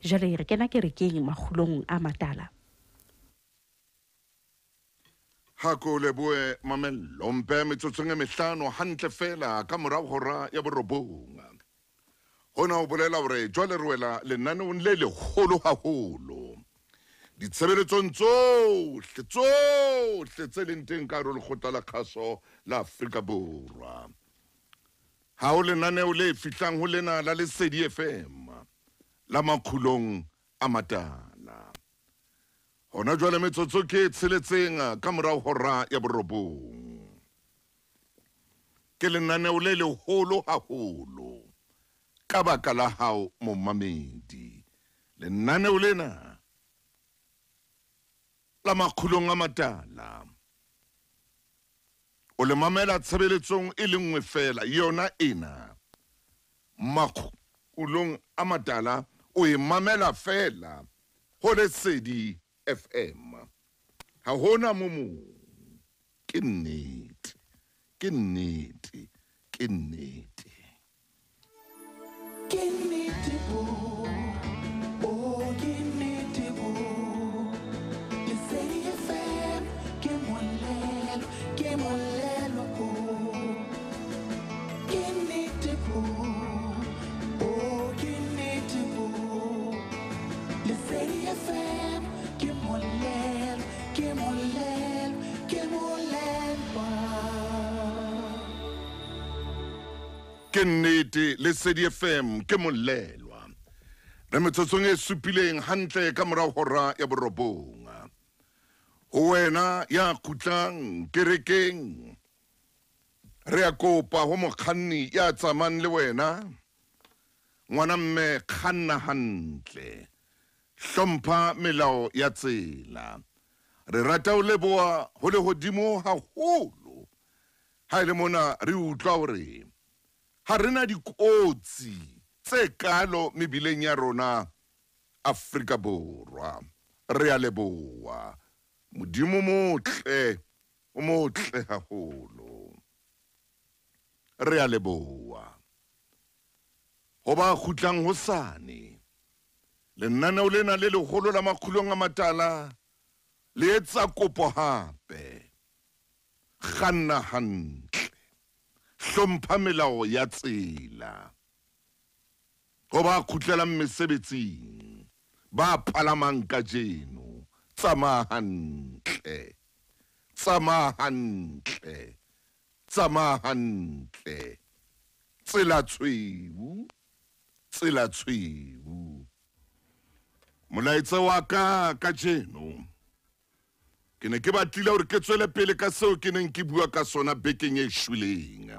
Jwale re kena kerekeng Makgulong a Matala. Ha ko leboe Mamello mpe metsotsong e mehlano hantle feela ka morao hora ya borobong. Hona ho bolela hore jwale re wela lenaneong le leholo haholo. Ditshebeletsong tsohle tsohle tse leng teng ka hare ho Lekgotla la Kgaso la Afrika Borwa. Ha ho lenaneo le fihlang ho lena la Lesedi FM la Makgulong a Matala. Hona jwale metsotso ke e tsheletseng ka morao hora ya borobong. Ke lenaneo le leholo haholo ka baka la hao momamedi. Lenaneo lena la Makgulong a Matala o le mamela tshebeletsong e le nngwe feela, yona ena. Makgulong a Matala o e mamela feela ho Lesedi FM. Ha hona mo mong. Ke nnete. Ke nnete. Ke nnete. Ke nnete bo, oh ke nnete bo. Lesedi FM ke molelo, ke molelo bo. Ke nnete bo, oh ke nnete bo. Lesedi FM ke molelo, ke molelo, ke molelwa. Ke nnete Lesedi FM ke molelwa. Re metsotsong e supileng hantle ka morao hora ya borobong. Ho wena ya kgutlang kerekeng, re a kopa ho mokganni ya tsamayang le wena, ngwana mme kganna hantle, hlompha melao ya tsela. Re rata ho leboha ho lehodimo haholo ha e le mona re utlwa hore ha re na dikotsi tse kalo mebileng ya rona Afrika Borwa. Re a leboha. Modimo motle, o motle haholo. Re a leboha. Ho ba kgutlang hosane, lenaneo lena le leholo la Makgulong a Matala le etsa kopo hape. Kganna hantle, hlompha melao ya tsela. Ho ba kgutlelang mesebetsing, ba palamang kajeno, tsamaya hantle, tsamaya hantle, tsamaya hantle. Tsela tshweu, tsela tshweu. Molaetsa wa ka kajeno ke ne ke batlile hore ke tswele pele ka seo ke neng ke bua ka sona bekeng e shweleng.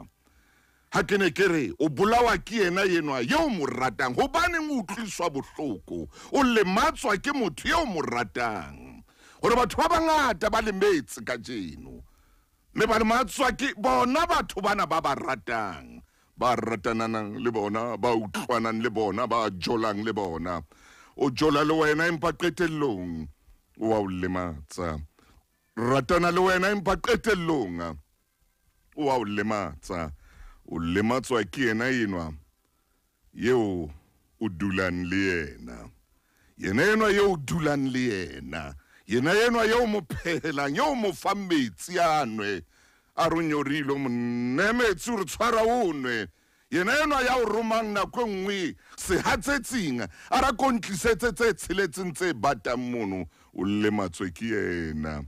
Ha ke ne ke re o bolawa ke yena enwa eo mo ratang, hobaneng o utlwiswa bohloko, o lematswa ke motho eo mo ratang. Hore batho ba bangata ba lemetse kajeno, mme ba lematswa ke bona batho bana ba ba ratang, ba ratananang le bona, ba utlwanang le bona, ba jolang le bona. O jola le wena empa qetellong o a o lematsa. Ratana le wena empa qetellong o a o lematsa. O lematswa ke yena enwa eo o dulang le yena. Yena enwa eo o dulang le yena. Yena enwa eo mo phehelang, eo mo fang metsi a nwe. A re o nyorilwe, o mo nne metsi o re tshwara o nwe. Yena enwa ya o romang nako e nngwe sehatsetsing, a ra ko ntlisetse tse tsheletseng tse batang mono, o lematswe ke yena.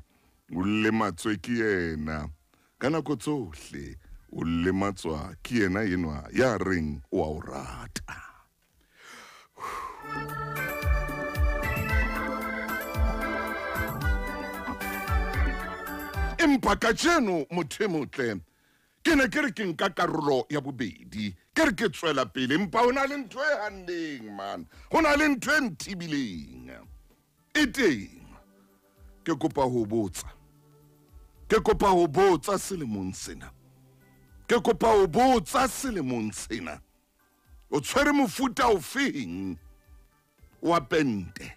O lematswe ke yena. Ka nako tsohle o lematswa ke yena enwa ya reng o a o rata. Empa kajeno motho e motle, ke ne ke re ke nka karolo ya bobedi, ke re ke tswela pele, empa ho na le ntho e hanneng man, ho na le ntho e nthibileng. E teng. Ke kopa ho botsa. Ke kopa ho botsa selemong sena. Ke kopa ho botsa selemong sena. O tshwere mofuta ofeng wa pente?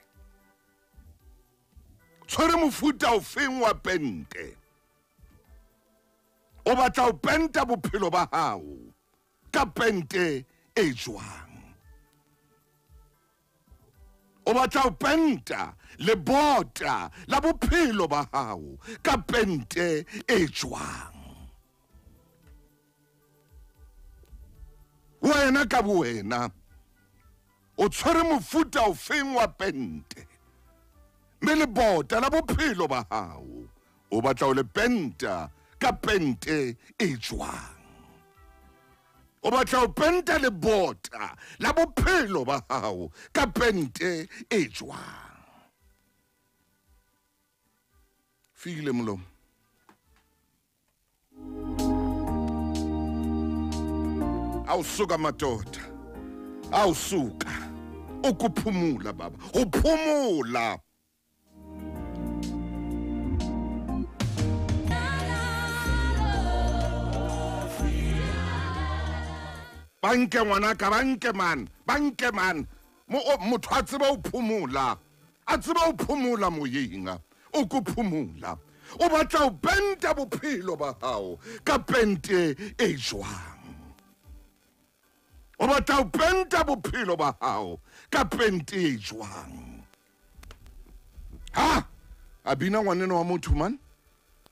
Tshwere mofuta ofeng wa pente? O batla ho penta bophelo ba hao ka pente e jwang? O batla ho penta lebota la bophelo ba hao ka pente e jwang? Wena ka bowena o tshwere mofuta ofeng wa pente, mme lebota la bophelo ba hao o batla ho le penta ka pente e jwang? O batla ho penta lebota la bophelo ba hao ka pente e jwang? File molomo. Awusuka madoda, awusuka ukuphumula baba, uphumula. Banke ngwanaka, banke man, banke man. Motho a tseba ho phumula, a tseba ho phumula moyeng, o kuphumula. O batla ho penta bophelo ba hao ka pente e jwang? O batla ho penta bophelo ba hao ka pente e jwang? Ha a bina ngwaneno wa motho man,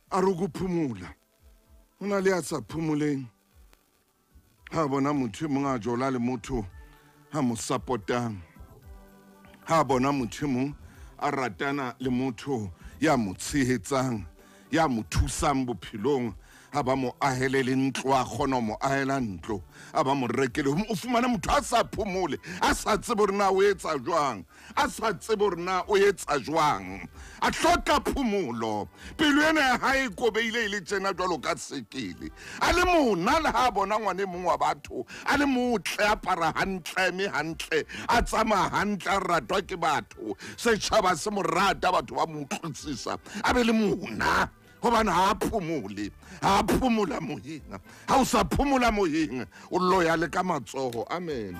a re kuphumula. Ho na le a sa phumuleng. Ha bona motho e mong a jola le motho ha mo supportang, ha bona motho e mong a ratana le motho ya mo tshehetsang, ya mo thusang bophelong, ha ba mo ahele le ntlo, a kgona ho mo ahela ntlo, a ba mo rekele. O fumana motho a sa phomole, a sa tsebe hore na o etsa jwang, a sa tsebe hore na o etsa jwang, a hloka phomolo. Pelo ena ya hae e kobeile e le tjena jwalo ka sekele. A le mona le ha bona ngwana e mong wa batho a le motle, a apara hantle, eme hantle, a tsamaya hantle, a ratwa ke batho, setjhaba se mo rata, batho ba mo utlwisisa, a be le mona. Hobane ha a phomole, ha a phomola moyeng. Ha o sa phomola moyeng, o loya le ka matsoho. Amen.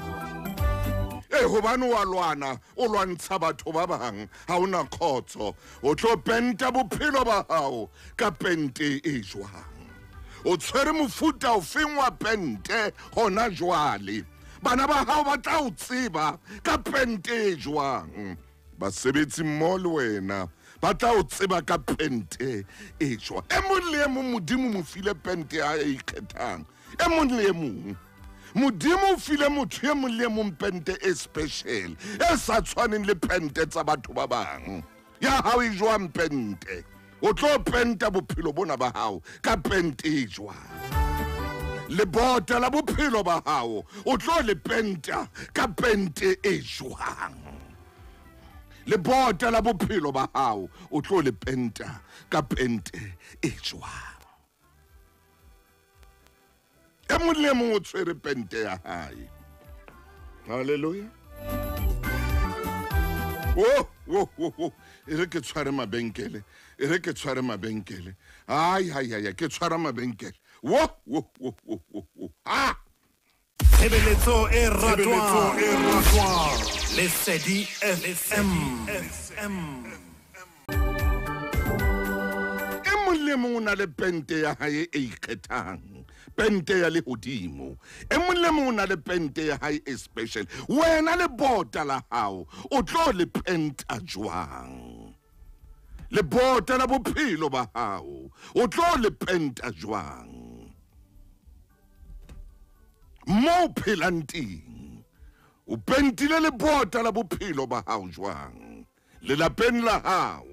Hobane wa lwana, o lwantsha batho ba bang, ha ona khotso. O tlo penta bophelo ba hao ka pente e jwang? O tshwere mofuta ofeng wa pente hona jwale? Bana ba hao ba tla o tseba ka pente e jwang? Basebetsi mmoho le wena ba tla o tseba ka pente e jwang? E mong le e mong Modimo mo file pente ya e ikgethang. E mong le e mong Modimo o file motho e mong le e mong pente e special, e sa tshwaneng le pente tsa batho ba bang. Ya hao e jwang pente? O tlo penta bophelo bona ba hao ka pente e jwang? Lebota la bophelo ba hao o tlo le penta ka pente e jwang? Lebota la bophelo ba hao o tlo le penta ka pente e jwang? E mong le mong o tshwere pente ya hae. Hallelujah. Oh, oh, oh, oh. E re ke tshware mabenkele, e re ke tshware mabenkele. Ai, ai, ai, ke tshwara mabenkele. Wo, wo, wo, wo, wo, wo. Ah! Tshebeletso e ratwang, Lesedi FM. E mong le mong o na le pente ya hae e ikgethang, pente ya lehodimo. E mong le mong o na le pente ya hae e special. Wena lebota la hao o tlo le penta jwang? Lebota la bophelo ba hao o tlo le penta jwang? Mo phelang teng o pentile lebota la bophelo ba hao jwang? Lelapeng la hao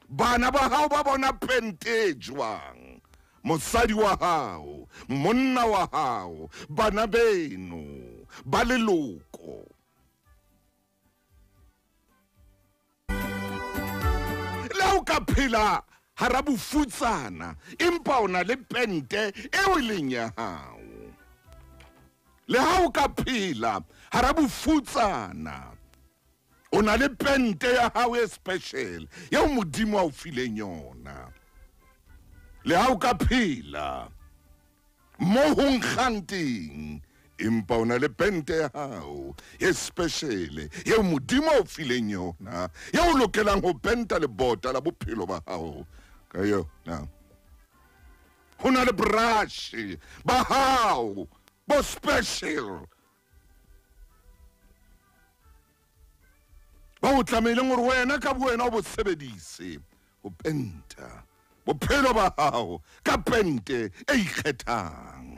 bana ba hao ba bona pente jwang? Mosadi wa hao, monna wa hao, bana beno, ba leloko. Le ha o ka phela hara bofutsana, empa o na le pente eo e leng ya hao. Le ha o ka phela hara bofutsana, o na le pente ya hao e special eo Modimo a o fileng yona. Le ha o ka phela mo ho nkgang teng, empa o na le pente ya hao e special eo Modimo a o fileng yona, eo o lokelang ho penta lebota la bophelo ba hao ka yona. Ho na le brush ba hao bo special. Bo tlamehileng hore wena ka bowena o bo sebedise ho penta bophelo ba hao ka pente e ikgethang.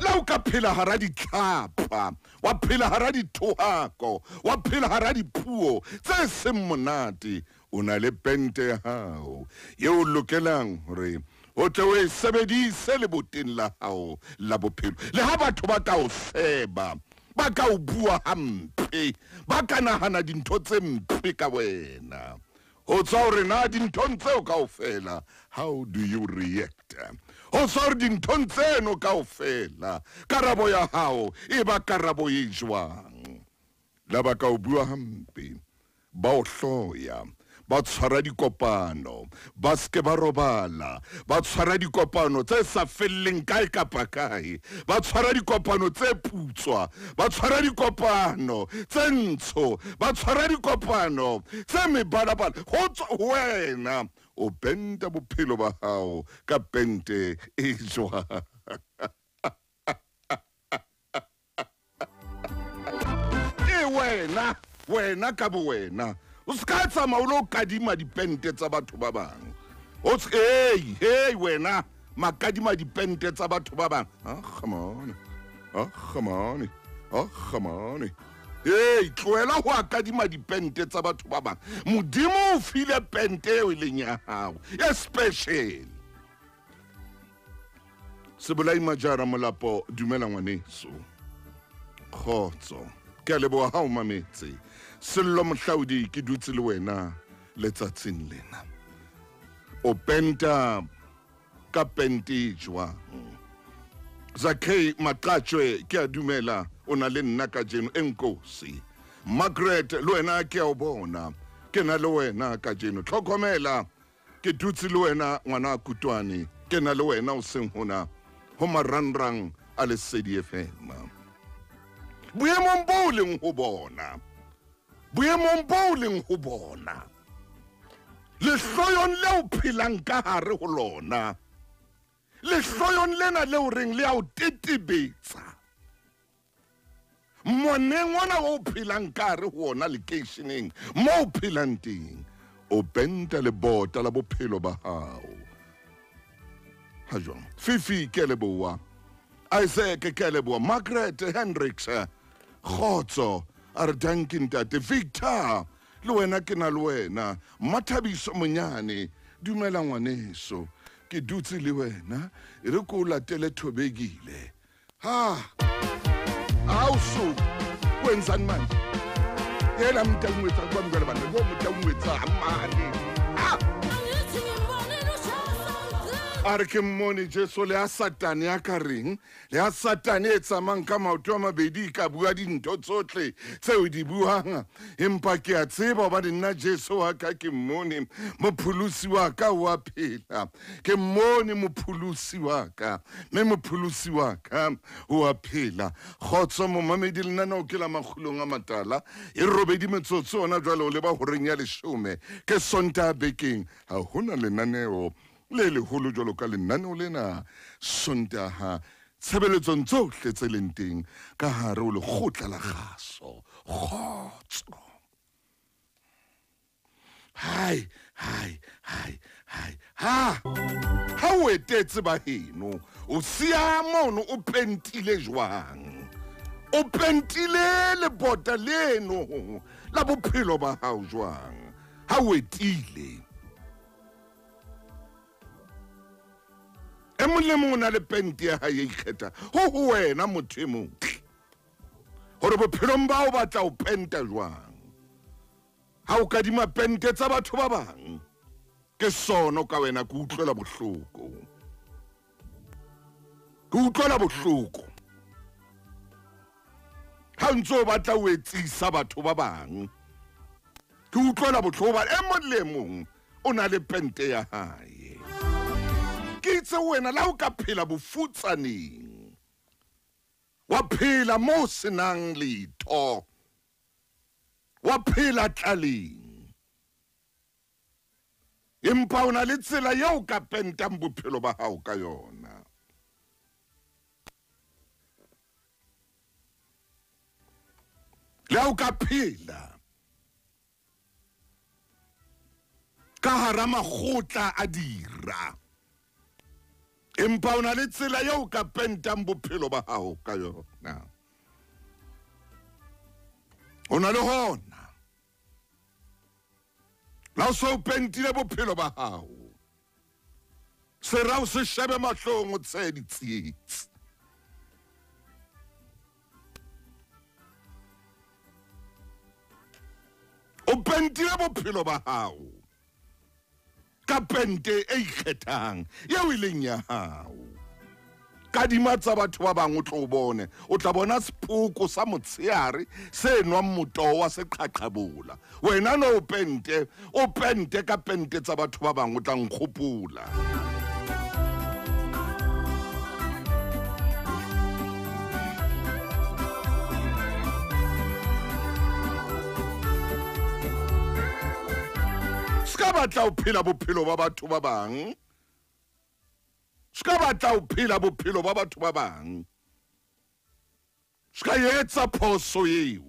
La o ka phela hara ditlhapa, wa phela hara dithohako, wa phela hara dipuo tse seng monate, o na le pente ya hao eo o lokelang hore o tle o e sebedise leboteng la hao la bophelo. Le ha batho ba ka o seba, ba ka o bua hampe, ba ka nahana dintho tse mpe ka wena, ho tswa hore na dinthong tseo kaofela, how do you react? Ho tswa hore dinthong tseno kaofela, karabo ya hao e ba karabo e jwang? La ba ka o bua hampe, ba o hloya, ba tshwara dikopano, ba ske ba robala, ba tshwara dikopano tse sa felleng kae kapa kae, ba tshwara dikopano tse putswa, ba tshwara dikopano tse ntsho, ba tshwara dikopano tse mebalabala. Ho tswa ho wena, o penta bophelo ba hao ka pente e jwang? Ke wena, wena ka bowena. O ska tsamaya o lo kadima dipente tsa batho ba bang. O hey, hey wena, makadima dipente tsa batho ba bang. Ah, come on. Ah, come on. Ah, come on. Hey, tlohela ho kadima dipente tsa batho ba bang. Modimo o file pente eo e leng ya hao, e special. Sebolai Majara Molapo, dumela ngwaneso. Kgotso. Ke a leboha ha o mametse. Sello Mohlaodi, ke dutse le wena letsatsing lena. O penta ka pente jwang? Zakei Maqatshwe, ke a dumela o na le nna kajeno, enkosi. Margaret, le wena ke a o bona, ke na le wena kajeno. Tlhokomela, ke dutse le wena ngwana Kutwane, ke na le wena o seng hona ho marangrang a Lesedi FM. Boemong bo leng ho bona, boemong bo leng ho bona, lehloyong leo phelang ka hare ho lona, lehloyong lena leo reng le a o tetebetsa, moneng ona o phelang ka hare ho ona lekeisheneng mo o phelang teng, o penta lebota la bophelo ba hao. Ha jwang? Fifi, ke a leboha. Isaac, ke a leboha. Margaret Hendricks, kgotso. A re danke ntate. Victor, le wena ke na le wena. Mathabiso Monyane, dumela ngwaneso, ke dutse le wena, e re ko o latele Thobekile. Ha ausu wenzani manje? Yena mntangwetsa kwamukela bana, lo mntangwetsa mane. A re ke mmone Jesu le a Satane ya ka reng, le a Satane e tsamayang ka maoto a mabedi ka bua dintho tsohle tseo di buang, empa ke a tseba hobane nna Jesu wa ka ke mmone, mopholosi wa ka wa phela. Ke mmone mopholosi wa ka, mme mopholosi wa ka o a phela. Kgotso momamedi, lenaneo ke la Makgulong a Matala, e robedi metsotso hona jwale o leba horeng ya 10, ke Sontaha bekeng. Ha hona lenaneo le leholo jwalo ka lenaneo lena Sontaha tshebeletsong tsohle tse leng teng ka hare ho lekgotla la kgaso. Kgotso. Hai, hai, hai, hai. Ha ha o etetse ba heno, o siya mono o pentile jwang? O pentile lebota leno la bophelo ba hao jwang? Ha o etile. E mong le mong o na le pente ya hae e ikgetha ho ho wena motho e motle, hore bophelong ba o batla o penta jwang. Ha o kadima pente tsa batho ba bang, ke sono ka wena, ke utlwela bohloko. Ke utlwela bohloko ha ntse o batla o etsisa batho ba bang. Ke utlwela bohloko hobane e mong le mong o na le pente ya hae. Ke itse wena la o ka phela bofutsaneng, wa phela mo senang letho, wa phela tlaleng, empa o na le tsela eo ka pentang bophelo ba hao ka yona. Le Le ha o ka phela ka hara makgotla a dira, empa o na le tsela eo o ka pentang bophelo ba hao ka yona. O na le hona la o so o pentile bophelo ba hao, sera o se shebe mahlong o tseye ditsietsi. O pentile bophelo ba hao ka pente e ikgethang eo e leng ya hao. Kadima tsa batho ba bang o tlo bone, o tla bona sepoko sa motsheare se nwang motoho wa seqhaqhabola. Wena no o pente, o pente ka pente tsa batho ba bang, o tla nkgopola. Ska batla ho phela bophelo ba batho ba bang. Ska batla ho phela bophelo ba batho ba bang. Ska etsa phoso eo.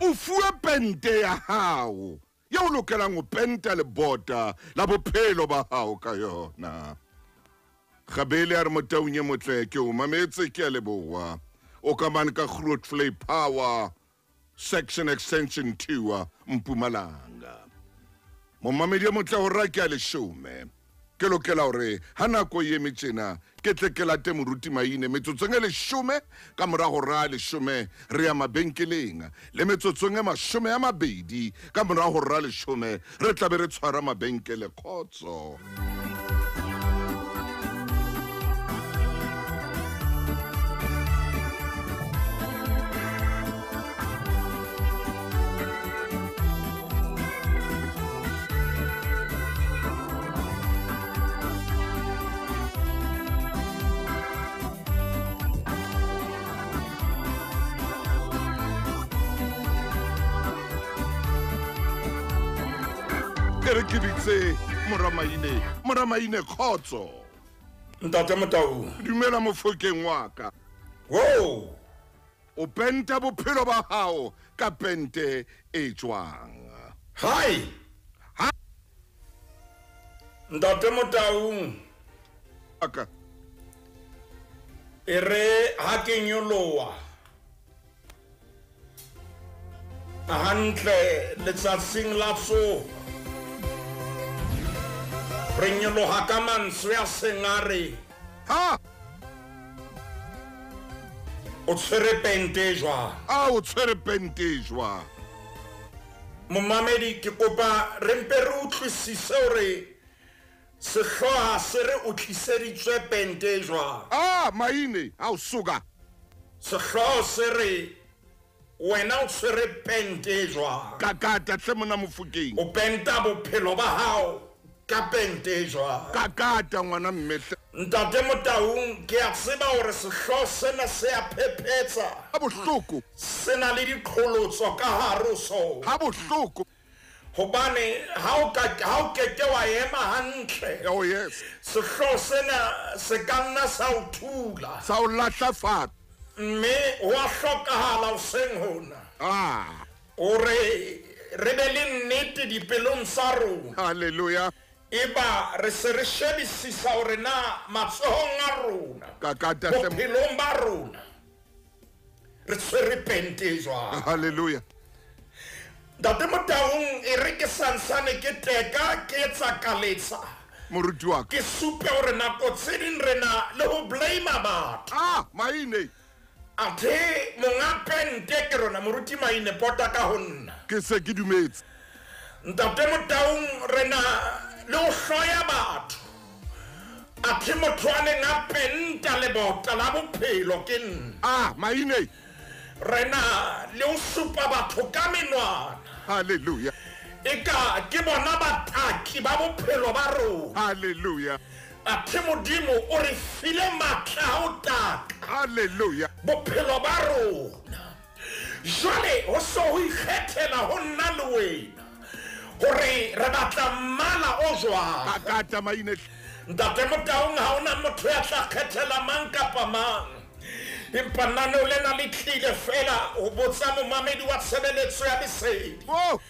O fuwe pente ya hao eo o lokelang ho penta lebota la bophelo ba hao ka yona. Gabele a re Motaung e motle ke o mametse, ke a leboha. O ka mane ka Grootvlei Power Section Extension 2 Mpumalanga. Momamedi e motle ho ra ke a leshome. Ke lokela hore ha nako e eme tjena ke tle ke late moruti Maine metsotsong e 10 ka mora hora 10 re ya mabenkeleng, le metsotsong e 20 ka mora hora 10 re tla be re tshwara mabenkele. Kgotso. Ke re ke bitse Moramaine, Moramaine kgotso. Ntate Motau. Dumela mofokeng wa ka. Wo! O penta bophelo ba hao ka pente e jwang? Hai! Ha? Ntate Motau. Aka. E re ha ke nyoloha hantle letsatsing la tsoho, re nyoloha ka mantswe a seng a re ha o tshwere pente jwang? A o tshwere pente jwang? Momamedi, ke kopa re mpe re utlwisise hore sehlooho se re o tliseditswe pente jwang. Ah, Maine, ha o suka. Sehlooho se re wena o tshwere pente jwang? Kakata hle mona Mofokeng. O penta bophelo ba hao ka pente jwang? Kakata ngwana mme. Ntate Motaung, ke a tseba hore sehlooho sena se a phephetsa. Ha bohloko. Se na le diqholotso ka hare ho sona. Ha bohloko. Hobane ha o keke wa ema hantle. Oh yes. Sehlooho sena se ka nna sa o thula. Sa o lahla fatshe. Mme ho a hlokahala hoseng hona. Ah. Hore re be le nnete dipelong tsa rona. Hallelujah. Eba re se re shebisisa hore na matsohong a rona, bophelong ba rona, re tshwere pente jwang. Hallelujah. Ntate Motaung, e re ke santsane ke teka ke etsa kaletsa. Moruti wa ka. Ke supe hore nako tse ding re na le ho blame batho. Ah, Maine. Athe monga pente ke rona, moruti Maine pota ka ho nna. Ke se ke dumetse. Ntate Motaung, re na le ho hloya batho. Athe motho a neng a penta lebota la bophelo ke nna. Ah, Maine. Re na le ho supa batho ka menwana. Hallelujah. Eka ke bona bataki ba bophelo ba rona. Hallelujah. Athe Modimo o re file matla a ho taka. Hallelujah. Bophelo ba rona. Jwale ho so ho ikgethela ho nna le wena hore re batla mmala o jwang. Kakata maine. Ntate Motaung, ha hona motho ya tla kgethela mang kapa mang. Empa lenaneo lena le tlile fela ho botsa momamedi wa tshebeletso ya lesedi. Oh.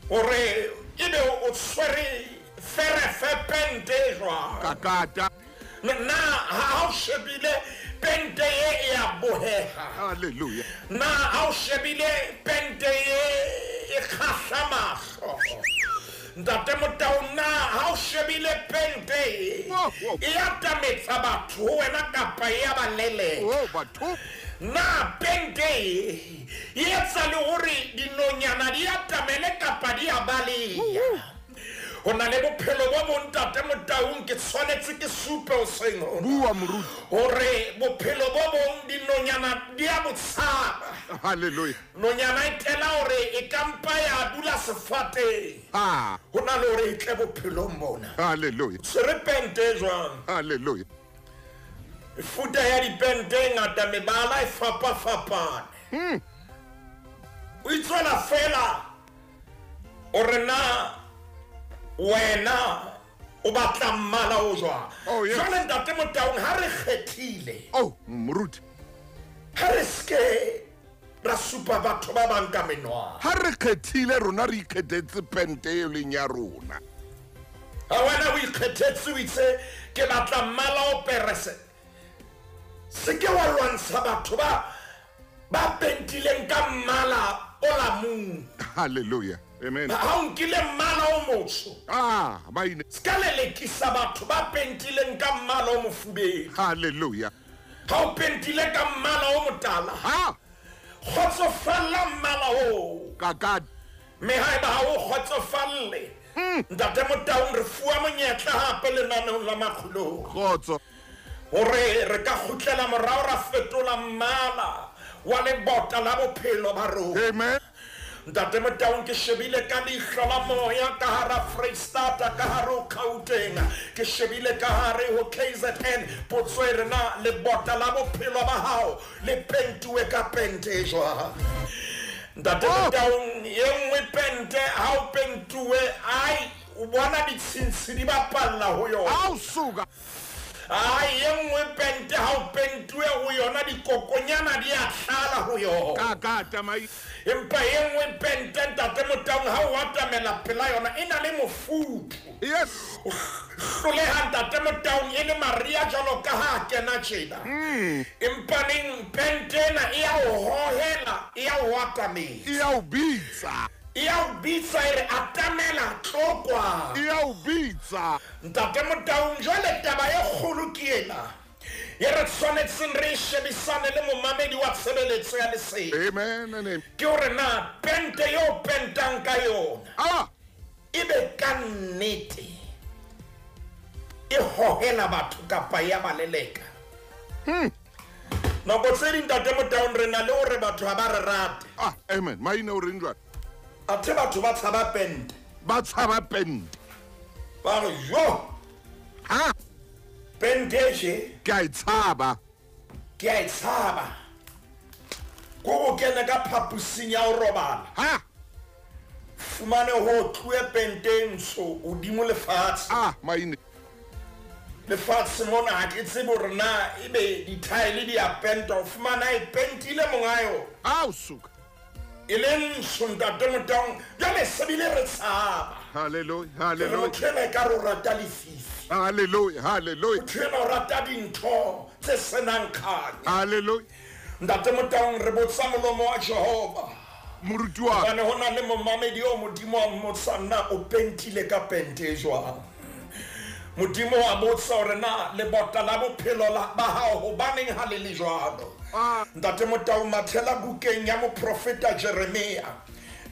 Hore ebe o tshwere ferefe pente jwang. Kakata. Na ha o shebile pente e ya boheha. Hallelujah. Na ha o shebile pente e kgahla mahlo. Ntate Motaung, na ha o shebile pente e atametsa batho ho wena kapa e ya ba leleka. Oh, batho. Na pente e etsa le hore dinonyana di atamele kapa di a baleha. Ho na le bophelo bo bong, Ntate Motaung, ke tshwanetse ke supe hoseng hona. Bua moruti. Hore bophelo bo bong dinonyana di a bo tshaba. Hallelujah. Nonyana e tela hore e ka mpa ya dula sefateng. Ah. Ho na le hore e tle bophelong bona. Hallelujah. Se re pente jwang? Hallelujah. Mefuta ya dipente e ngata, mebala e fapafapane. O itswela fela hore na wena o batla mmala o jwang. Oh, yes. Jwale Ntate Motaung, ha re kgethile. Oh, moruti. Ha re ske ra supa batho ba bang ka menwana. Ha re kgethile rona re ikgethetse pente e leng ya rona. Ha wena o ikgethetse o itse ke batla mmala o perese. Se ke wa lwantsha batho ba pentileng ka mmala o lamung. Hallelujah. Amen. Ha o nkile mmala o motsho. Ah, maine. Se ka lelekisa batho ba pentileng ka mmala o mofubedu. Hallelujah. Ha o pentile ka mmala o motala. Ha. Kgotsofalla mmala o. Kakata. Mme haeba ha o kgotsofalle. Ntate Motaung, re fuwa monyetla hape lenaneong la Makgulong. Kgotso. Hore re ka kgutlela morao ra fetola mmala wa lebota la bophelo ba rona. Amen. Ntate Motaung, ke shebile ka leihlo la moya ka hara Freistata, ka hare ho Gauteng, ke shebile ka hare ho KZN. Potso e re na lebota la bophelo ba hao le pentuwe ka pente e jwang? Ntate Motaung, e nngwe pente ha o pentuwe, ai o bona ditshintshi di bapalla ho yona. Ao suka. Ai e nngwe pente ha o pentuwe ho yona, dikokonyana di a tlala ho yona. Kakata mai. Empa e nngwe pente, Ntate Motaung, ha o atamela pela yona e na le mofuthu. Yes. O hloleha, Ntate Motaung, e le Maria jwalo ka ha a kena tjena. Empa neng pente ena e ya o hohela, e ya o atamela. E ya o bitsa. E ya o bitsa e re atamela, tlo kwa. E ya o bitsa. Ntate Motaung, jwale taba e kgolo ke ena e re tshwanetseng re shebisane le momamedi wa tshebeletso ya lesedi. Amen. Amen. Ke hore na pente eo pentang ka yona. Ah. Ebe ka nnete e hohela batho kapa ya ba leleka. Nako tse ding, Ntate Motaung, re na le hore batho ha ba re rate. Ah, amen. Maine o reng jwale? Athe batho ba tshaba pente. Ba tshaba pente. Ba re jo. Ha. Pente e je. Ke a e tshaba. Ke a e tshaba. Ko o kene ka phaposing ya ho robala. Ha. Fumane ho tluwe pente e ntsho hodimo lefatshe. Ah, maine. Lefatshe mona ha ke tsebe hore na ebe dithaele di a pentwa. O fumana e pentile monga yona. Ao suka. E le ntsho, Ntate Motaung, jwale se bile re tshaba. Hallelujah. Hallelujah. Motho enwa ekare o rata lefifi. Hallelujah. Hallelujah. Motho enwa o rata dintho tse senang kganya. Hallelujah. Ntate Motaung, re botsa molomo wa Jehova. Moruti wa ka. Hobane ho na le momamedi o Modimo a mmotsa na o pentile ka pente e jwang. Modimo a botsa hore na lebota la bophelo ba hao hobaneng ha le le jwalo. Ntate Motaung, mathela bukeng ya moprofeta Jeremia.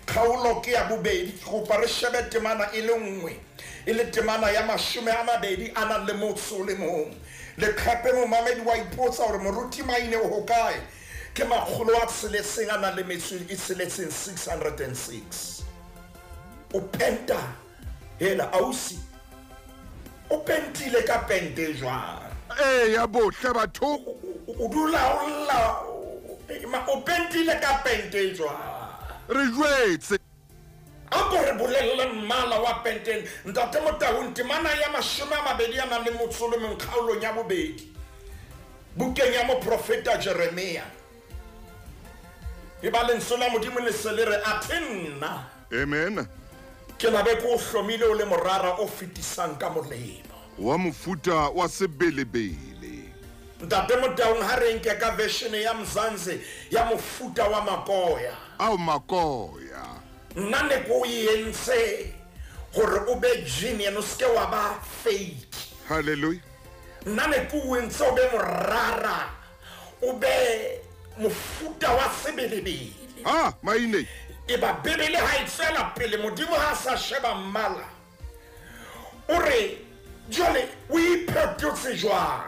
Kgaolo ke ya bobedi, ke kopa re shebe temana e le nngwe. E le temana ya 22 a nang le motso o le mong. Leqhepe momamedi wa ipotsa hore moruti Maine o hokae. Ke 606 606. O penta hela ausi. O pentile ka pente jwang? Eya bohle batho. O dula o lla, o pentile ka pente jwang? Re jwetse. A ko re bolelle mmala wa penteng. Ntate Motaung, temana ya 21 kgaolong ya 2 bukeng ya moprofeta Jeremia. E ba lentswe la Modimo le se le re, athe nna. Amen. Ke la be ko hlomile o le morara o fetisang ka molemo. Wa mofuta wa sebelebele. Ntate Motaung, ha re nke ka version ya Mzansi ya mofuta wa makoya. Ao makoya. Nna ne ko entse hore o be genuine, o seke wa ba fake. Hallelujah. Nna ne ko entse o be morara, o be mofuta wa sebelebele. Ah, maine. E ba Bibele ha e tswela pele, Modimo ha sa sheba mmala. O re jwale o iphetotse jwang?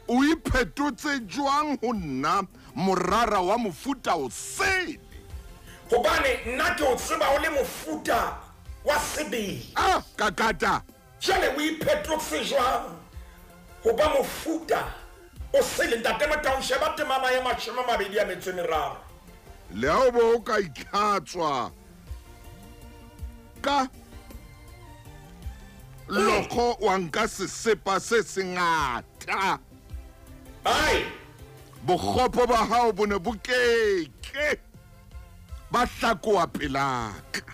O iphetotse jwang ho nna morara wa mofuta o sele? Hobane nna ke o tseba o le mofuta wa sebele. Ah, kakata. Jwale o iphetotse jwang ho ba mofuta o sele? Ntate Motaung, sheba temana ya 23. Le ha o bo o ka itlhatswa ka lokho wa nka sesepa se sengata. Ai, bokgopo ba hao bo ne bo keke ba hlakoa pelaka.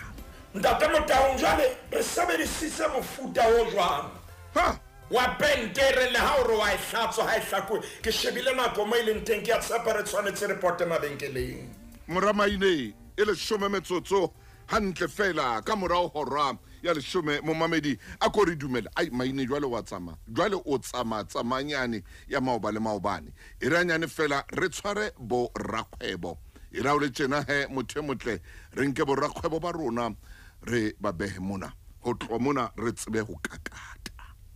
Ntate Motaung, jwale re sebedisitse mofuta o jwang? Ha wa pente re le ha o re wa e hlatswa ha e hlakoe. Ke shebile nako mo e leng teng, ke a tshepa re tshwanetse re pote mabenkeleng. Mora Maine e 10 metsotso hantle fela ka morao hora ya 10. Momamedi a ko re dumela. Ai Maine, jwale wa tsamaya, jwale o tsamaya tsamanyane ya maoba le maobane. E re anyane fela re tshware bo rakgwebo. E ra o le tjena he motho e motle, re nke bo rakgwebo ba rona re ba behe mona. Ho tloha mona re tsebe ho kakata.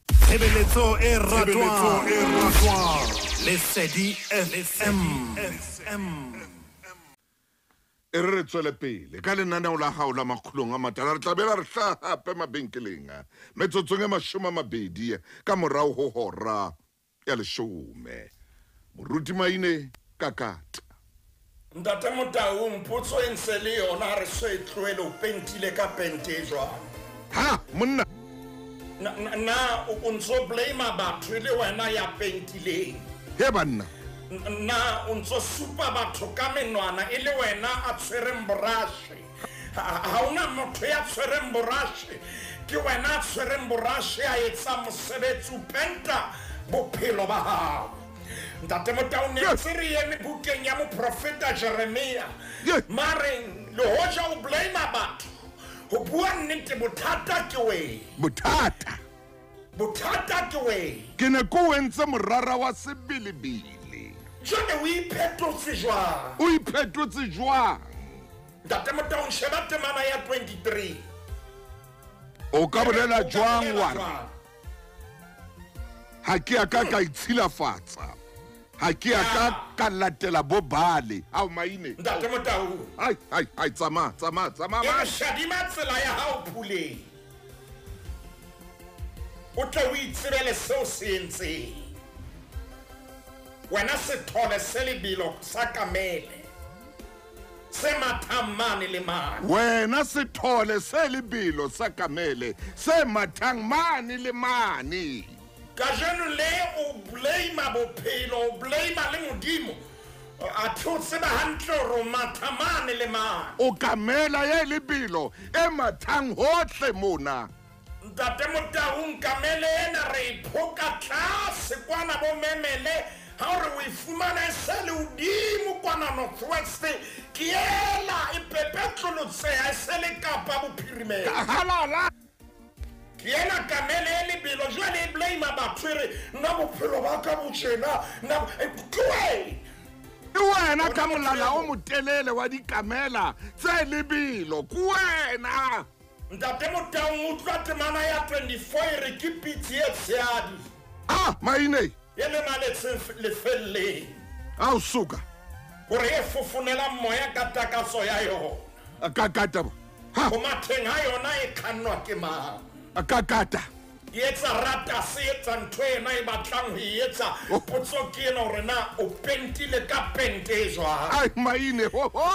Tshebeletso e ratwang, Lesedi FM. E re tswele pele ka lenaneo la hao la makgulong a matala. Re tla bela re hlaha hape mabenkeleng metsotsong e 20 ka morao ho hora ya 10. Moruti Maine, kakata. Ntate Motaung, potso e ntse le yona, re so e tlohele, o pentile ka pente jwang? Ha, monna. Na o ntso blame batho le wena ya pentileng? He banna. Na o ntso supa batho ka menwana e le wena a tshwereng borashe? Ha ona motho ya tshwereng borashe, ke wena a tshwereng borashe a etsa mosebetsi, o penta bophelo ba hao. Ntate Motaung, ne ntse re eme bukeng ya moprofeta Jeremia. Mareng le hoja o blame batho, ho bua nnete, bothata ke wena. Bothata. Bothata ke wena. Ke ne ko entse morara wa sebelebele. Jwale o iphetotse jwang? O iphetotse jwang? Ntate Motaung, sheba temana ya 23. O ka bolela jwang wa re ha ke a ka ka itshilafatsa, ha ke a ka ka latela bo bale. Ao Maine. Ntate Motaung. Ai ai ai, tsamaya tsamaya tsamaya. E shadima tsela ya hao phuleng, o tle o itsebele seo se entseng. Wena sethole se lebelo sa kamele se mathang mane le mane. Wena sethole se lebelo sa kamele se mathang mane le mane. Kajeno le o blame bophelo, o blame le Modimo. A thotse ba hantle hore o matha mane le mane. O kamela ya lebelo e mathang hohle mona. Ntate Motaung, kamele ena re e phoka tlase kwana bo memele. Ha o re o e fumana e se le hodimo kwana North West, ke ela e pepetlolotseha e se le Kapa Bophirimela. Halala. Ke ena kamele e lebelo, jwale e blame batho e re nna bophelo ba ka bo tjena, nna ke wena. Ke wena ka molala o motelele wa dikamela tse lebelo, ke wena. Ntate Motaung, utlwa temana ya 24 e re ke pitsi e tshehadi. Ah, Maine. E lemaletseng lefelleng. Ao suka. Hore e fofonela moya ka takatso ya yona. Kakata. Ha. Ho matheng ha yona e kgannwa ke mang? Kakata. Etsa rata se etsa ntho ena e batlang ho e etsa. Potso ke ena hore na o pentile ka pente e jwang. Ai maine ho ho.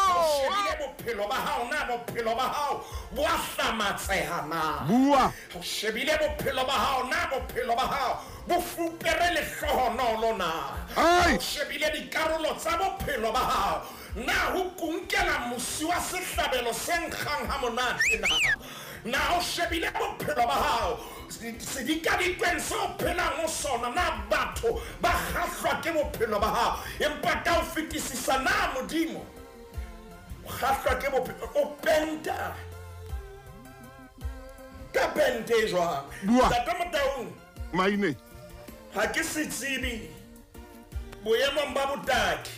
Shebile bophelo ba hao, na bophelo ba hao bo a hlamatseha na? Bua. O shebile bophelo ba hao, na bophelo ba hao bo fupere lehlohonolo na? Ai. O shebile dikarolo tsa bophelo ba hao, na ho kunkela mosi wa sehlabelo se nkgang ha monate na? Na o shebile bophelo ba hao sedikadikweng se o phelang ho sona, na batho ba kgahlwa ke bophelo ba hao? Empa ka ho fetisisa, na Modimo o kgahlwa ke bophelo? O penta ka pente e jwang? Bua. Ntate Motaung, Maine. ha ke se tsebe boemong ba botaki,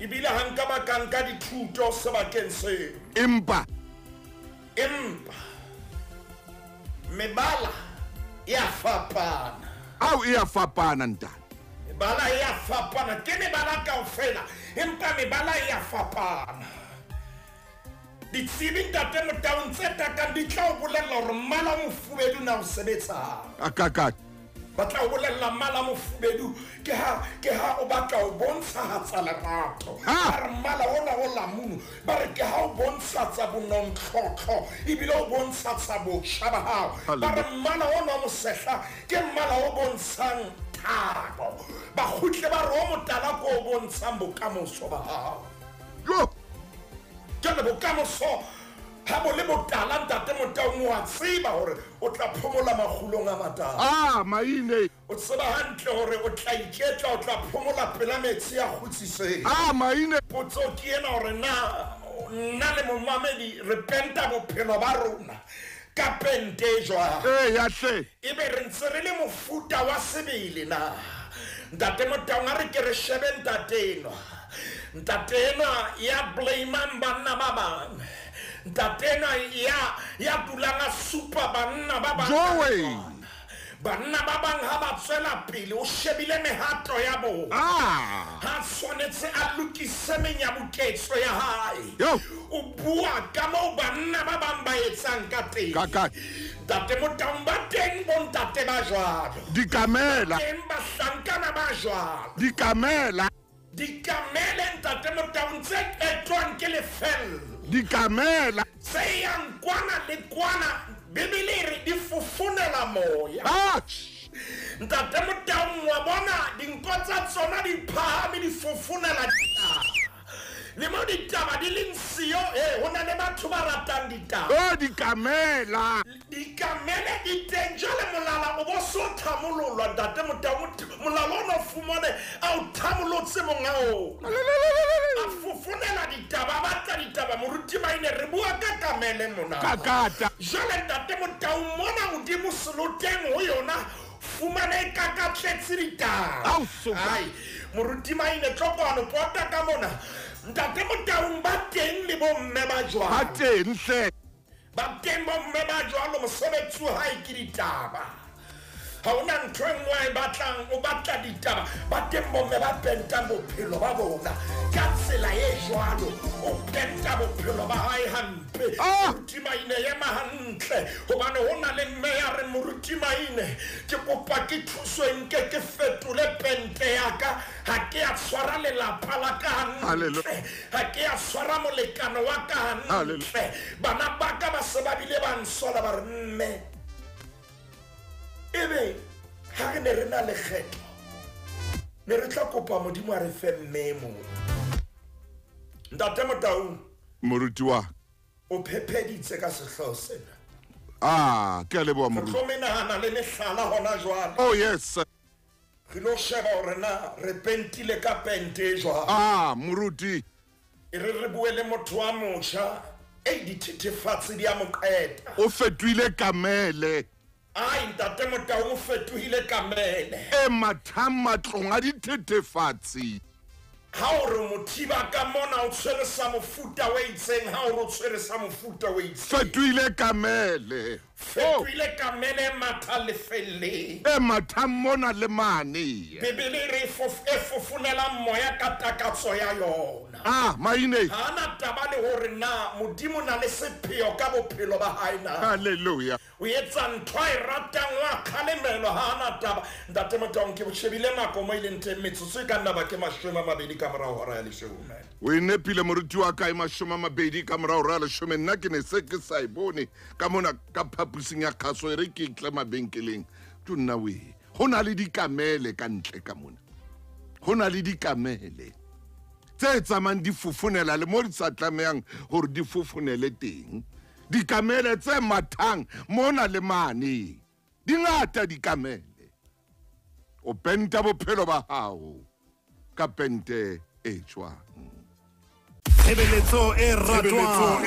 ebile ha nka ba ka nka dithuto sebakeng seo. Empa mebala e a fapana. Ao e a fapana ntate. Mebala e a fapana, ke mebala kaofela, empa mebala e a fapana. Ditsebi ntate Motaung tse takang di tla o bolella hore mmala o mofubedu na o sebetsang. Akaka. Ba tla o bolella mmala o mofubedu ke ha o batla ho bontshahatsa lerato. Ba re mmala ona o lamunu, ba re ke ha o bontshatsa bonontlhotlho ebile o bontshatsa botjha ba hao. Ba re mmala ona o mosehla ke mmala o bontshang thabo. Ba kgutle ba re o motala ke o bontshang bokamoso ba hao. Yo. Jwale bokamoso ha bo le botala ntate Motaung, wa tseba hore o tla phomola makgulong a matala. Ah, maine. O tseba hantle hore o tla iketla, o tla phomola pela metsi a kgutsiseng. Ah, maine. Potso ke ena hore na nna le momamedi re penta bophelo ba rona ka pente e jwang? Eya hle. Ebe re ntse re le mofuta wa sebele na? Ntate Motaung, a re ke re shebe ntate enwa. Ntate enwa ya blamang banna ba bang. Ntate enwa ya dulang a supa banna ba bang. Joey. Banna ba bang ha ba tswela pele, o shebile mehato ya bona. Ha tshwanetse a lokise menyabuketso ya hae. O bua ka moo banna ba bang ba etsang ka teng. Ntate Motaung, ba teng bontate ba jwalo. Dikamela. Teng bahlankana ba jwalo. Dikamela. Dikamele ntate Motaung tse qetwang ke lefella. Dikamela. Tse yang kwana le kwana, Bibele e re di fofonela moya. Ntate Motaung, wa bona dinko tsa tsona di phahame, di fofonela ditaba. Le mo ditaba di leng siyo, ho na le batho ba ratang ditaba. Oh, dikamela. Dikamele di teng jwale molala o bo so thamololwa ntate Motaung. Molala ona o fumane a o thamolotse monga ona. A fofonela ditaba, ba batla ditaba. Moruti Maine, re bua ka kamele mona. Kakata. Jwale ntate Motaung, mona hodimo seloteng ho yona fumane kakatletse ditaba. Ai, Moruti Maine, tlo kwano pota ka mona. Ntate Motaung, ba teng le bomme ba jwalo. Ba teng hle. Ba teng bomme ba jwalo, mosebetsi wa hae ke ditaba. Ha hona ntho e nngwe a e batlang, o batla ditaba. Ba teng bomme ba pentang bophelo ba bona ka tsela e jwalo. O penta bophelo ba hae hampe. Moruti Maine, ema hantle, hobane ho na le mme ya reng, Moruti Maine, ke kopa ke thuso nke ke fetole pente ya ka. Ha ke a tshwara lelapa la ka hantle, ha ke a tshwara molekane wa ka hantle. Bana ba ka ba se ba bile ba nsola, ba re mme ebe ha re ne re na le kgetho, ne re tla kopa Modimo a re fe mme mong. Ntate Motaung, Moruti wa o phepheditse ka sehlooho sena. Ah, ke a leboha moruti. Re tlo menahana le mehlala hona jwale. Oh yes. Re lo sheba hore na re pentile ka pente e jwang. Ah, moruti. E re re bue le motho wa motjha e dithethefatsi di a mo qeta. O fetohile kamele. Ai, ntate Motaung, o fetohile kamele. E mathang matlong a dithethefatsi. Ha o re mothiba ka mona o tshwere sa mofuta o itseng, ha o re o tshwere sa mofuta o itseng. Fetohile kamele. Fetohile kamele matha lefelleng. E mathang mona le mane. Bibele re e fofonela moya ka takatso ya yona. Ah, maine. Ha na taba le hore na Modimo na le sepheo ka bophelo ba hae na. Hallelujah. O etsa ntho a e ratang wa kgalemelo ha na taba. Ntate Motaung ke shebile nako mo e leng teng metsotso e ka nna ba ke 20 ka morao hora ya 10. O e nepile moruti wa ka e 20 ka morao hora ya 10. Nna ke ne se ke sa e bone ka mona ka phapusing ya kgaso e re ke tle mabenkeleng. Ke nna we. Ho na le dikamele ka ntle ka mona. Ho na le dikamele tse tsamayang di fofonela le mo di sa tlamehang hore di fofonele teng. Dikamele tse mathang mona le mane. Di ngata dikamele. O penta bophelo ba hao ka pente e jwang? Tshebeletso e ratwang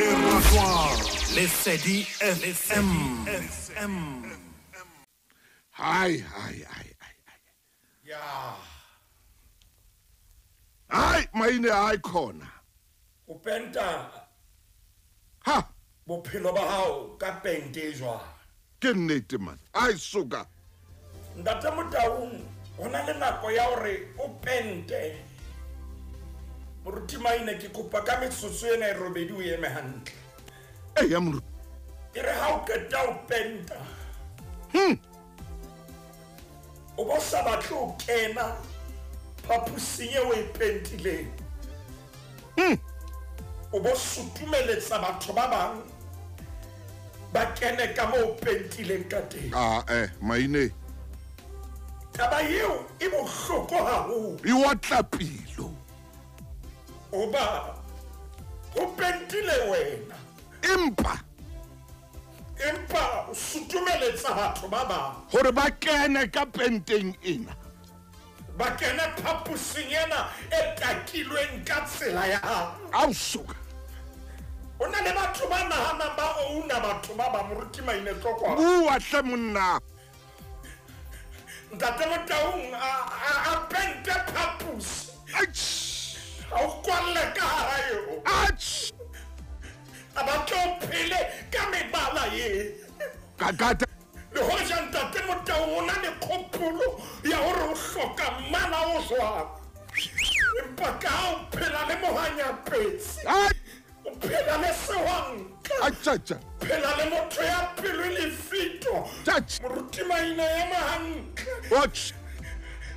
Lesedi FM. Hai hai hai hai. Ya. Hai maine hai khona. O penta ha bophelo ba hao ka pente e jwang? Ke nnete man. Ai suka. Ntate Motaung ho na le nako ya hore o pente. Moruti Maine ke kopa ka metsotso ena e robedi o eme hantle. Eya moruti. E re ha o qeta o penta. O bo sa batle ho kena phapusing eo o e pentileng. O bo sutumeletsa batho ba bang ba kene ka moo o pentileng ka teng. Ah maine. Taba eo e bohloko haholo. E otla pelo. Oba o pentile wena. Empa o sutumeletsa batho ba bang hore ba kene ka penteng ena. Ba kene phapusing ena e takilweng ka tsela ya hao. Au suka. O na le batho ba nahanang ba ouna batho ba ba moruti Maine tlokwa. Bua hle monna. Ntate Motaung a pente phapusi. A o kwalle ka hara eo. A batla o phele ka mebala ye. Kakata. Le hoja ntate Motaung o na le kgopolo ya hore o hloka mmala o jwang. Empa ka ha o phela le mohanyapetsi. O phela le sehwanka. Phela le motho ya pelo e lefito. Moruti Maine ema hantle. Watch.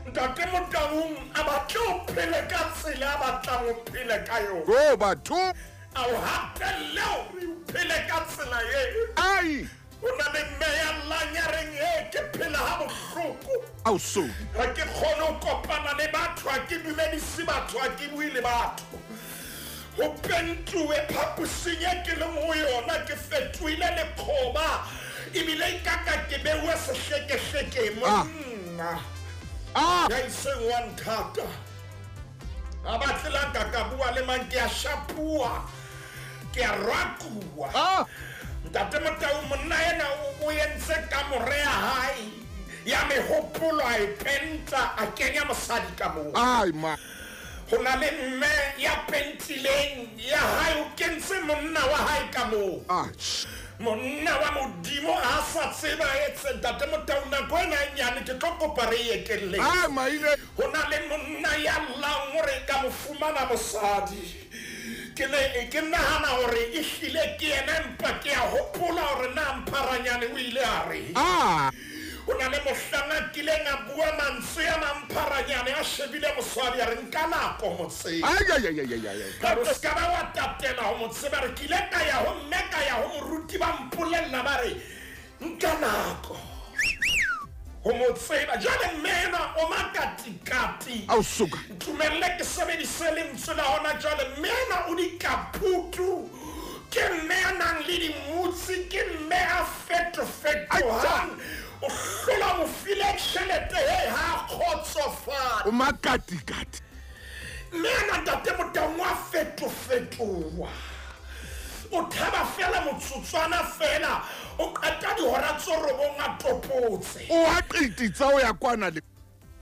Ntate Motaung a batle o phele ka tsela a batlang o phele ka yona. Go batho. A o hatelle hore o phele ka tsela e. Ai. O na le mme ya llang ya reng e ke phela ha bohloko. Au so. Ha ke kgone ho kopana le batho, ha ke dumedise batho, ha ke bue le batho. Ho pentuwe phapusing e ke leng ho yona, ke fetohile lekgoba. Ebile nkaka ke beuwe sehlekehleke monna. Ya iseng wa nthata. A batle la nka ka bua le mang, ke a shapuwa, ke a rakuwa. Ntate Motaung monna ena o entse kamore ya hae ya mehopolo, a e penta, a kenya mosadi ka moo. Ai ma. Ho na le mme ya pentileng ya hae, o kentse monna wa hae ka moo. Monna wa Modimo ha sa tseba etse. Ntate Motaung nako ena e nyane ke tlo kopa re e ekelletse. Ai maine. Ho na le monna ya llang hore ka mo fumana mosadi. Ke nahana hore e hlile ke yena, empa ke a hopola hore na Mpharanyane o ile a re. O na le mohlang a kileng a bua mantswe a Mampharanyane a shebile mosadi a re nka nako mo tseba. Ka re o ska ba wa tatela ho mo tseba. Re ke ile ka ya ho mme, ka ya ho moruti, ba mpolella ba re nka nako ho mo tseba. Jwale mme enwa o makatikati. Au suka. Ntumelle ke sebedise lentswe la hona jwale. Mme enwa o dikaputu. Ke mme a nang le dimutsi, ke mme a fetofetohang. O hlola mo file tjhelete he ha kgotsofala. O makatikati. Mme ena ntate Motaung wa fetofetoha. O thaba fela motsotswana fela, o qeta dihora tse robong a topotse. O a qititsa o ya kwana le.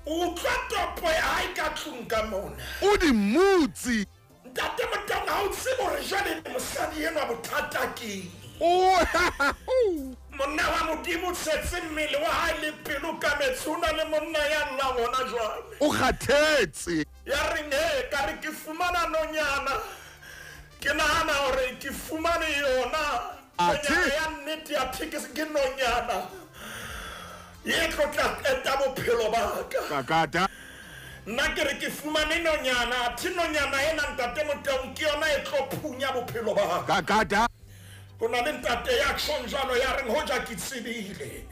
O utlwa topo ya hae ka tlung ka mona. O di mutsi. Ntate Motaung ha o tsebe hore jwale mosadi enwa bothata ke eng. Monna wa Modimo tshetse mmele wa hae le pelo ka metsi, ho na le monna ya llang hona jwale. O kgathetse. Ya reng he ka re ke fumana nonyana. Ke nahana hore ke fumane yona. Nonyana ya nnete ya thekisi ke nonyana. Ye tlo tla qeta bophelo ba ka. Kakata. Nna ke re ke fumane nonyana, athe nonyana ena ntate Motaung ke yona e tlo phunya bophelo ba ka. Kakata. Ho na le ntate ya tjhong jwalo ya reng hoja ke tsebile.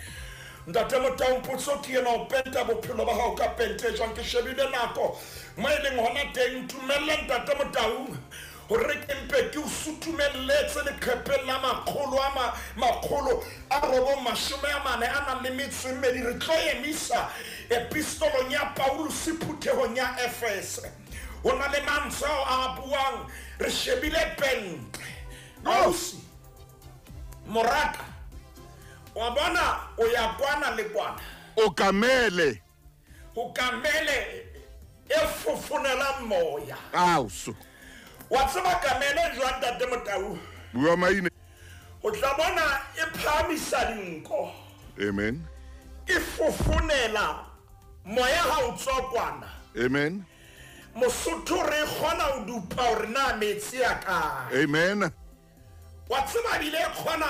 Ntate Motaung potso ke ena, o penta bophelo ba hao ka pente jwang? Ke shebile nako mo e leng hona teng. Ntumelle ntate Motaung hore ke mpe ke o sutumelletse leqepheng la makgolo a makgolo a robong mashome a mane a nang le metso e mmedi. Re tlo emisa epistolong ya Paulus phuthehong ya Efese. Ho na le mantswe ao a buang, re shebile pente. Ausi moraka, wa bona o ya kwana le kwana, o kamele, o kamele e fofonelang moya. Auso wa tseba kamele jwang ntate Motau? Bua maine. O tla bona e phahamisa dinko. Amen. E fofonela moya ha o tswa kwana. Amen. Mosotho re kgona ho dupa hore na metsi a kae. Amen. Wa tseba bile e kgona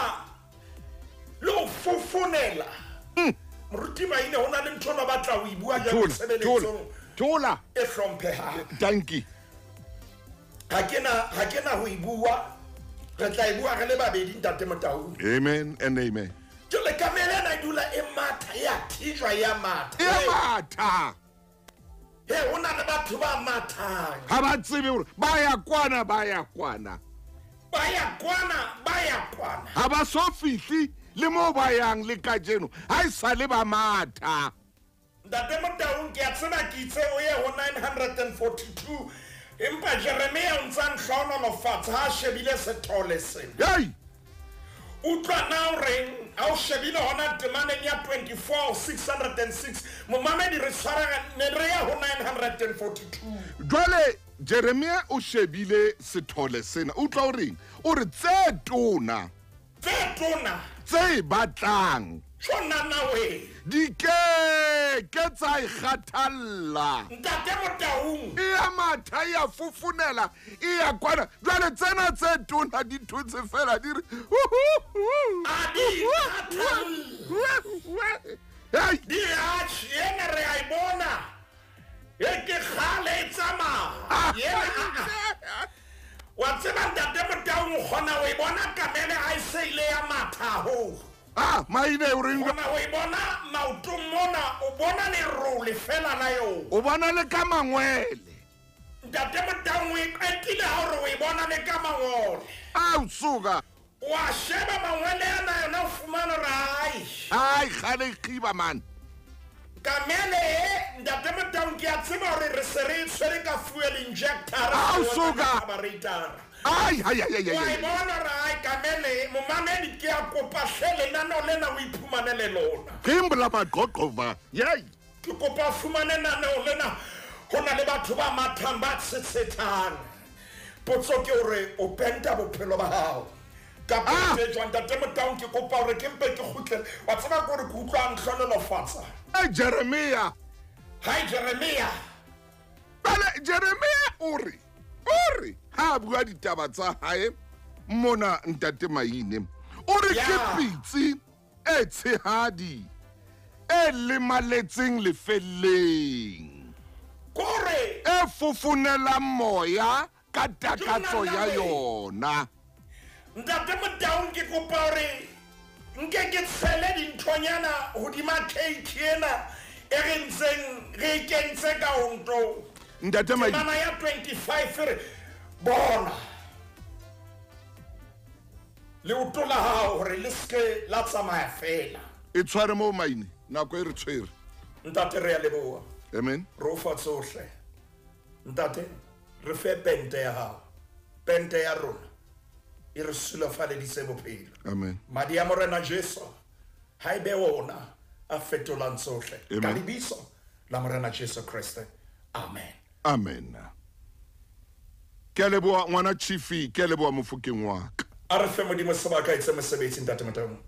le ho fofonela. Moruti Maine, ho na le ntho eno batla ho e bua jwalo tshebeletsong. Thola. E hlomphehang. Dankie. Ha ke na ho e bua, re tla e bua re le babedi ntate Motau. Amen and amen. Jwale kamele ena e dula e matha, e a thijwa, e a matha. E matha. He, ho na le batho ba mathang. Ha ba tsebe hore ba ya kwana, ba ya kwana. Ba ya kwana, ba ya kwana. Ha ba so fihle le moo ba yang le kajeno, ha e sale ba matha. Ntate Motaung, ke a tseba ke itse o ye ho 942, empa Jeremia o ntsa ntlhonolofatsa ha a shebile sethole sena. Hey! Utlwa na o reng ha o shebile hona temaneng ya 24 606, momamedi re tshwarana ne re ya ho 942. Jwale Jeremia o shebile sethole sena, utlwa o reng? O re tse tona. Tse tona. Tse batlang. Tjhona na we. Di ke ke tsa ikgathalla. Ntate Motaung. E ya matha, e ya fofonela, e ya kwana. Jwale tsena tse tona di thotse fela di re, A di ikgathalle. Hey! Di atjhe, ena re a e bona. E ke kgale e tsamaya. Yena, wa tseba ntate Motaung o kgona ho e bona kamele ha e se ile ya matha haholo. Ah, maine o reng? Kgona ho e bona maotong mona, o bona lerole fela la yona. O bona le ka mangwele. Ntate Motaung o e qetile ha hore o e bona le ka mangole. Au suka. Wa sheba mangwele ana yona o fumana hore ai. Ai, kgale e khiba man. Kamele e, ntate Motaung ke a tseba hore re se re e tshwere ka fuel injector. Au suka. Carburetor. Ai, ai, ai, ai, Wa ai. e bona hore ai kamele, momamedi ke a kopa hle lenaneo lena o iphumanele lona. Khimbula maqoqova. Yey. Ke kopa o fumane lenaneo lena. Ho na le batho ba mathang ba tshetshethang. Potso ke hore o penta bophelo ba hao. Ka Ah! pente jwang ntate Motaung, ke kopa hore ke mpe ke kgutle. Wa tseba ke hore ke utlwa ntlhonolofatsa. Hey Jeremia. Hi Jeremia. Bale Jeremia o re ha a bua ditaba tsa hae mona ntate Maine. O re ke pitsi e tshehadi e lemaletseng lefelleng. Kore e fofonelang moya ka takatso ya yona. Ntate Motaung, ke kopa hore nke ke tshele dinthonyana hodima cake ena e re ntseng re e kentse ka ontong. Ntate Maine. Temana ya 25 re bona leoto la hao hore le seke la tsamaya fela. E tshware moo Maine, nako e re tshwere. Ntate re a leboha. Amen. Re o fa tsohle. Ntate, re fe pente ya hao. Pente ya rona e re sulafalleditse bophelo. Amen. Madi a Morena Jesu ha ebe ona a fetolang tsohle. Amen. Ka lebitso la Morena Jesu Kriste. Amen. Amen. Ke a leboha ngwana Chifi, ke a leboha mofokeng wa ka. A re fe Modimo sebaka etse mosebetsi ntate Motaung.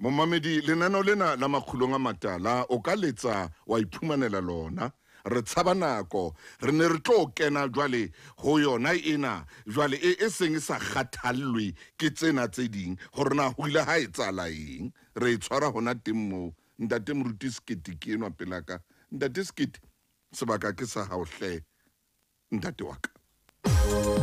Momamedi, lenaneo lena la Makgulong a Matala o ka letsa wa iphumanela lona. Re tshaba nako, re ne re tlo kena jwale ho yona ena jwale e seng e sa kgathallwe ke tsena tse ding gore na ho ile ha etsahala eng. Re e tshwara hona teng moo. Ntate Moruti Sekete ke enwa pelaka. Ntate Sekete, sebaka ke sa hao hle, ntate wa ka.